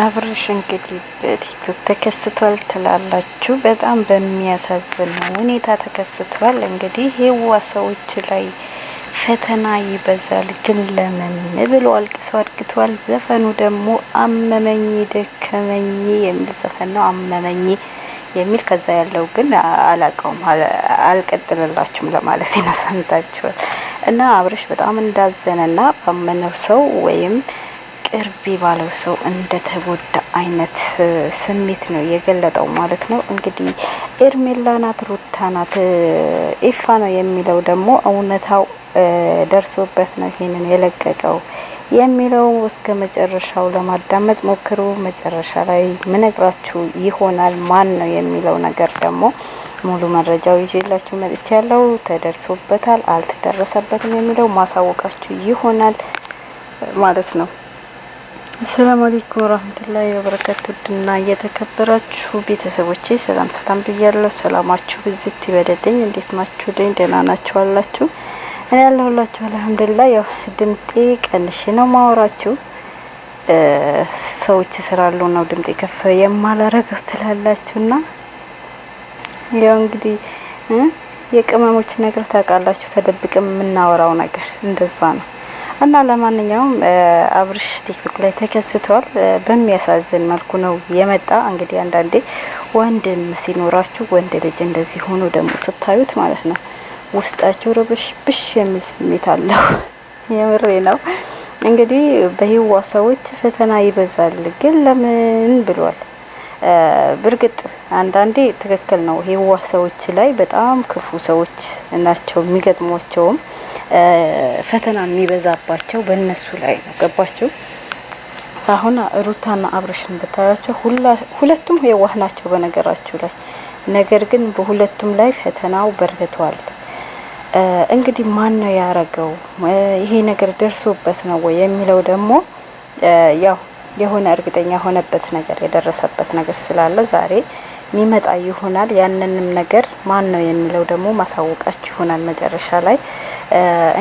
አብርሽ እንግዲህ በቲክቶክ ተከስቷል ትላላችሁ። በጣም በሚያሳዝን ሁኔታ ተከስቷል። እንግዲህ የዋ ሰዎች ላይ ፈተና ይበዛል፣ ግን ለምን ብሎ አልቅሶ አድግቷል። ዘፈኑ ደግሞ አመመኝ ደከመኝ የሚል ዘፈን ነው። አመመኝ የሚል ከዛ ያለው ግን አላውቀውም፣ አልቀጥልላችሁም ለማለት ነው። ሰምታችኋል። እና አብርሽ በጣም እንዳዘነና ባመነው ሰው ወይም ቅርብ ባለው ሰው እንደተጎዳ አይነት ስሜት ነው የገለጠው ማለት ነው። እንግዲህ ኤርሜላ ናት፣ ሩታ ናት፣ ኤፋ ነው የሚለው ደግሞ እውነታው ደርሶበት ነው ይሄንን የለቀቀው የሚለው እስከ መጨረሻው ለማዳመጥ ሞክሩ። መጨረሻ ላይ ምነግራችሁ ይሆናል ማን ነው የሚለው ነገር ደግሞ ሙሉ መረጃው ይዤላችሁ መጥቻለሁ። ተደርሶበታል አልተደረሰበትም የሚለው ማሳወቃችሁ ይሆናል ማለት ነው። አሰላሙ አለይኩም ወራህመቱላሂ ወበረካቱ። ውድና እየተከበራችሁ ቤተሰቦቼ ሰላም ሰላም ብያለሁ። ሰላማችሁ ብዝት ይበደልኝ። እንዴት ናችሁ? ደህና ናችሁ አላችሁ? እኔ ያለሁላችሁ አልሐምዱሊላህ። ያው ድምጤ ቀንሼ ነው ማወራችሁ፣ ሰዎች ስላሉ ነው ድምጤ ከፍ የማላረገው ትላላችሁና ያው እንግዲህ የቅመሞች ነገር ታውቃላችሁ፣ ተደብቅም የምናወራው ነገር እንደዛ ነው። እና ለማንኛውም አብርሽ ቲክቶክ ላይ ተከስቷል። በሚያሳዝን መልኩ ነው የመጣ። እንግዲህ አንዳንዴ ወንድም ሲኖራችሁ ወንድ ልጅ እንደዚህ ሆኖ ደግሞ ስታዩት ማለት ነው ውስጣችሁ ርብሽ ብሽ የሚል ስሜት አለው። የምሬ ነው። እንግዲህ በህዋ ሰዎች ፈተና ይበዛል፣ ግን ለምን ብሏል። ብርግጥ አንዳንዴ ትክክል ነው። የዋህ ሰዎች ላይ በጣም ክፉ ሰዎች ናቸው የሚገጥሟቸውም ፈተና የሚበዛባቸው በእነሱ ላይ ነው። ገባቸው። አሁን ሩታና አብርሽን ብታያቸው ሁለቱም የዋህ ናቸው በነገራችሁ ላይ። ነገር ግን በሁለቱም ላይ ፈተናው በርትቷል። እንግዲህ ማን ነው ያረገው ይሄ ነገር ደርሶበት ነው ወይ የሚለው ደግሞ ያው የሆነ እርግጠኛ የሆነበት ነገር የደረሰበት ነገር ስላለ ዛሬ የሚመጣ ይሆናል። ያንንም ነገር ማን ነው የሚለው ደግሞ ማሳወቃችሁ ይሆናል መጨረሻ ላይ።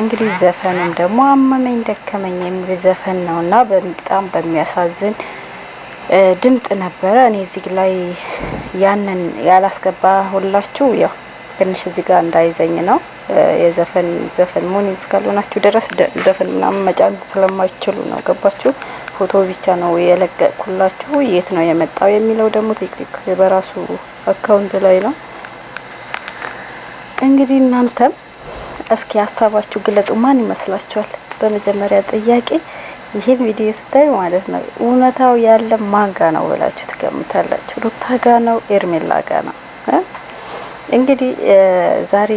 እንግዲህ ዘፈኑም ደግሞ አመመኝ ደከመኝ የሚል ዘፈን ነውና በጣም በሚያሳዝን ድምጥ ነበረ። እኔ እዚህ ላይ ያንን ያላስገባ ሁላችሁ ያው ትንሽ እዚህ ጋር እንዳይዘኝ ነው። የዘፈን ዘፈን ሞኒ እስካልሆናችሁ ድረስ ዘፈን ምናምን መጫን ስለማይችሉ ነው። ገባችሁ? ፎቶ ብቻ ነው የለቀቅኩላችሁ። የት ነው የመጣው የሚለው ደግሞ ቲክቶክ በራሱ account ላይ ነው። እንግዲህ እናንተም እስኪ ሀሳባችሁ ግለጡ። ማን ይመስላችኋል? በመጀመሪያ ጥያቄ ይህን ቪዲዮ ስታዩ ማለት ነው እውነታው ያለ ማን ጋ ነው ብላችሁ ትገምታላችሁ? ሩታ ጋ ነው? ኤርሜላ ጋ ነው? እንግዲህ ዛሬ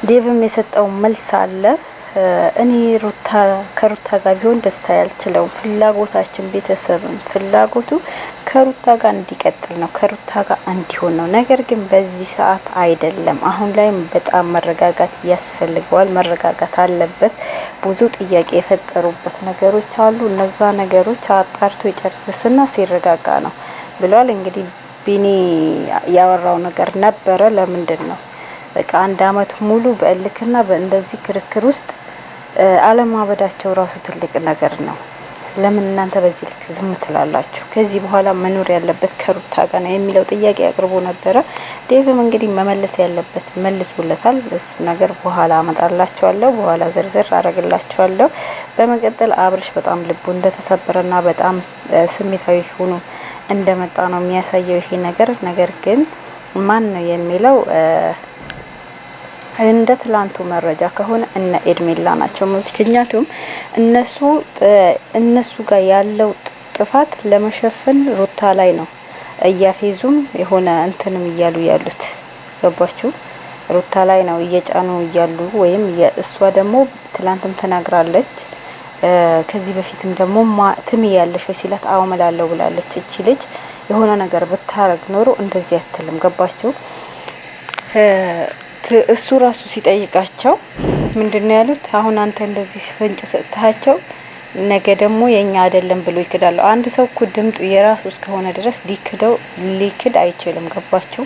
ዴቭም የሰጠው መልስ አለ። እኔ ሩታ ከሩታ ጋር ቢሆን ደስታ ያልችለውም ፍላጎታችን ቤተሰብም ፍላጎቱ ከሩታ ጋር እንዲቀጥል ነው፣ ከሩታ ጋር እንዲሆን ነው። ነገር ግን በዚህ ሰዓት አይደለም። አሁን ላይም በጣም መረጋጋት ያስፈልገዋል፣ መረጋጋት አለበት። ብዙ ጥያቄ የፈጠሩበት ነገሮች አሉ። እነዛ ነገሮች አጣርቶ ይጨርስና ሲረጋጋ ነው ብሏል። እንግዲህ ቢኒ ያወራው ነገር ነበረ። ለምንድን ነው በቃ አንድ አመት ሙሉ በእልክና በእንደዚህ ክርክር ውስጥ አለማበዳቸው ራሱ ትልቅ ነገር ነው። ለምን እናንተ በዚህ ልክ ዝም ትላላችሁ? ከዚህ በኋላ መኖር ያለበት ከሩታ ጋር ነው የሚለው ጥያቄ አቅርቦ ነበረ። ዴቭም እንግዲህ መመለስ ያለበት መልሶለታል። እሱ ነገር በኋላ አመጣላችኋለሁ፣ በኋላ ዝርዝር አረግላችኋለሁ። በመቀጠል አብርሽ በጣም ልቡ እንደተሰበረና በጣም ስሜታዊ ሆኖ እንደመጣ ነው የሚያሳየው ይሄ ነገር። ነገር ግን ማን ነው የሚለው እንደ ትላንቱ መረጃ ከሆነ እነ ኤድሜላ ናቸው። ምክንያቱም እነሱ እነሱ ጋር ያለው ጥፋት ለመሸፈን ሩታ ላይ ነው እያፌዙም የሆነ እንትንም እያሉ ያሉት ገባችሁ? ሩታ ላይ ነው እየጫኑ እያሉ ወይም እሷ ደግሞ ትላንትም ተናግራለች። ከዚህ በፊትም ደግሞ ትምያለሽ ወይ ሲላት አዎ እምላለሁ ብላለች። እቺ ልጅ የሆነ ነገር ብታረግ ኖሮ እንደዚህ አትልም። ገባችሁ? እሱ ራሱ ሲጠይቃቸው ምንድን ነው ያሉት? አሁን አንተ እንደዚህ ፍንጭ ሰጥታቸው ነገ ደግሞ የኛ አይደለም ብሎ ይክዳሉ። አንድ ሰው እኮ ድምጡ የራሱ እስከሆነ ድረስ ሊክደው ሊክድ አይችልም። ገባችሁ?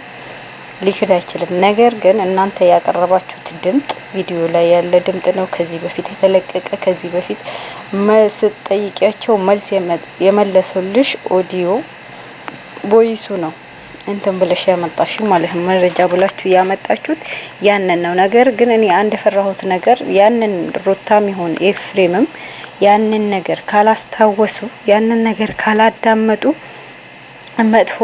ሊክድ አይችልም። ነገር ግን እናንተ ያቀረባችሁት ድምጥ ቪዲዮ ላይ ያለ ድምጥ ነው። ከዚህ በፊት የተለቀቀ፣ ከዚህ በፊት ስትጠይቂያቸው መልስ የመለሱልሽ audio voice ኡ ነው እንትን ብለሽ ያመጣሽ ማለት ነው። መረጃ ብላችሁ ያመጣችሁት ያንን ነው። ነገር ግን እኔ አንድ የፈራሁት ነገር ያንን ሩታም ይሁን ኤፍሬምም ያንን ነገር ካላስታወሱ፣ ያንን ነገር ካላዳመጡ መጥፎ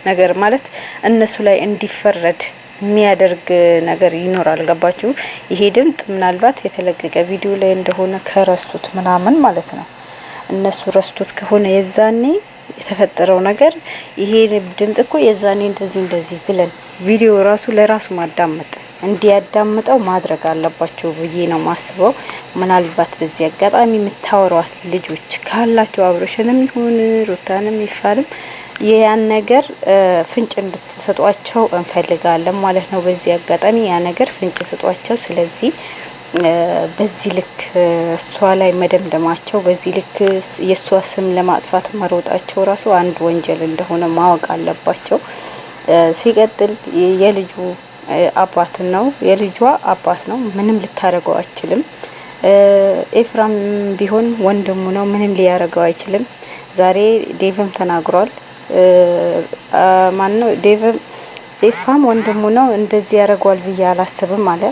ነገር ማለት እነሱ ላይ እንዲፈረድ የሚያደርግ ነገር ይኖራል። ገባችሁ? ይሄ ድምጥ ምናልባት የተለቀቀ ቪዲዮ ላይ እንደሆነ ከረሱት ምናምን ማለት ነው፣ እነሱ ረስቶት ከሆነ የዛኔ የተፈጠረው ነገር፣ ይሄ ድምጥ እኮ የዛኔ እንደዚህ እንደዚህ ብለን ቪዲዮ ራሱ ለራሱ ማዳመጥ እንዲያዳምጠው ማድረግ አለባቸው ብዬ ነው ማስበው። ምናልባት በዚህ አጋጣሚ የምታወሯት ልጆች ካላችሁ አብሮሽንም ይሁን ሩታንም ይፋልም ያን ነገር ፍንጭ እንድትሰጧቸው እንፈልጋለን ማለት ነው። በዚህ አጋጣሚ ያ ነገር ፍንጭ ስጧቸው። ስለዚህ በዚህ ልክ እሷ ላይ መደምደማቸው፣ በዚህ ልክ የእሷ ስም ለማጥፋት መሮጣቸው ራሱ አንድ ወንጀል እንደሆነ ማወቅ አለባቸው። ሲቀጥል የልጁ አባት ነው፣ የልጇ አባት ነው። ምንም ልታደርገው አይችልም። ኤፍራም ቢሆን ወንድሙ ነው፣ ምንም ሊያደርገው አይችልም። ዛሬ ዴቭም ተናግሯል። ማነው ዴቭም ኤፋም ወንድሙ ነው፣ እንደዚህ ያደርገዋል ብዬ አላስብም አለ።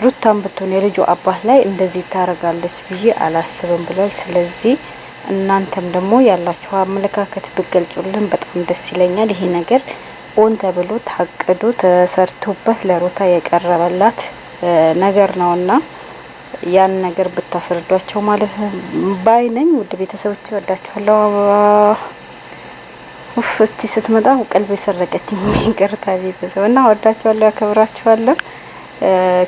ሩታም ብትሆን የልጁ አባት ላይ እንደዚህ ታደርጋለች ብዬ አላስብም ብሏል። ስለዚህ እናንተም ደግሞ ያላችሁ አመለካከት ብገልጹልን በጣም ደስ ይለኛል። ይሄ ነገር ሆን ተብሎ ታቅዶ ተሰርቶበት ለሩታ የቀረበላት ነገር ነውና ያን ነገር ብታስረዷቸው ማለት ባይ ነኝ። ውድ ቤተሰቦች ወዳችኋለሁ። ውፍ እቺ ስትመጣ ቀልብ የሰረቀችኝ፣ ይቅርታ ቤተሰብ እና ወዳችኋለሁ፣ ያከብራችኋለሁ።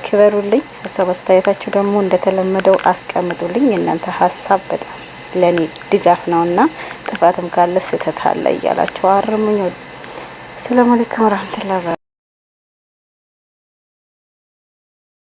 ክበሩልኝ። ሀሳብ አስተያየታችሁ ደግሞ እንደተለመደው አስቀምጡልኝ። የእናንተ ሀሳብ በጣም ለእኔ ድጋፍ ነውና ጥፋትም ካለ ስህተት አለ እያላችሁ አርሙኝ። ሰላም አለይኩም ወራህመቱላሂ።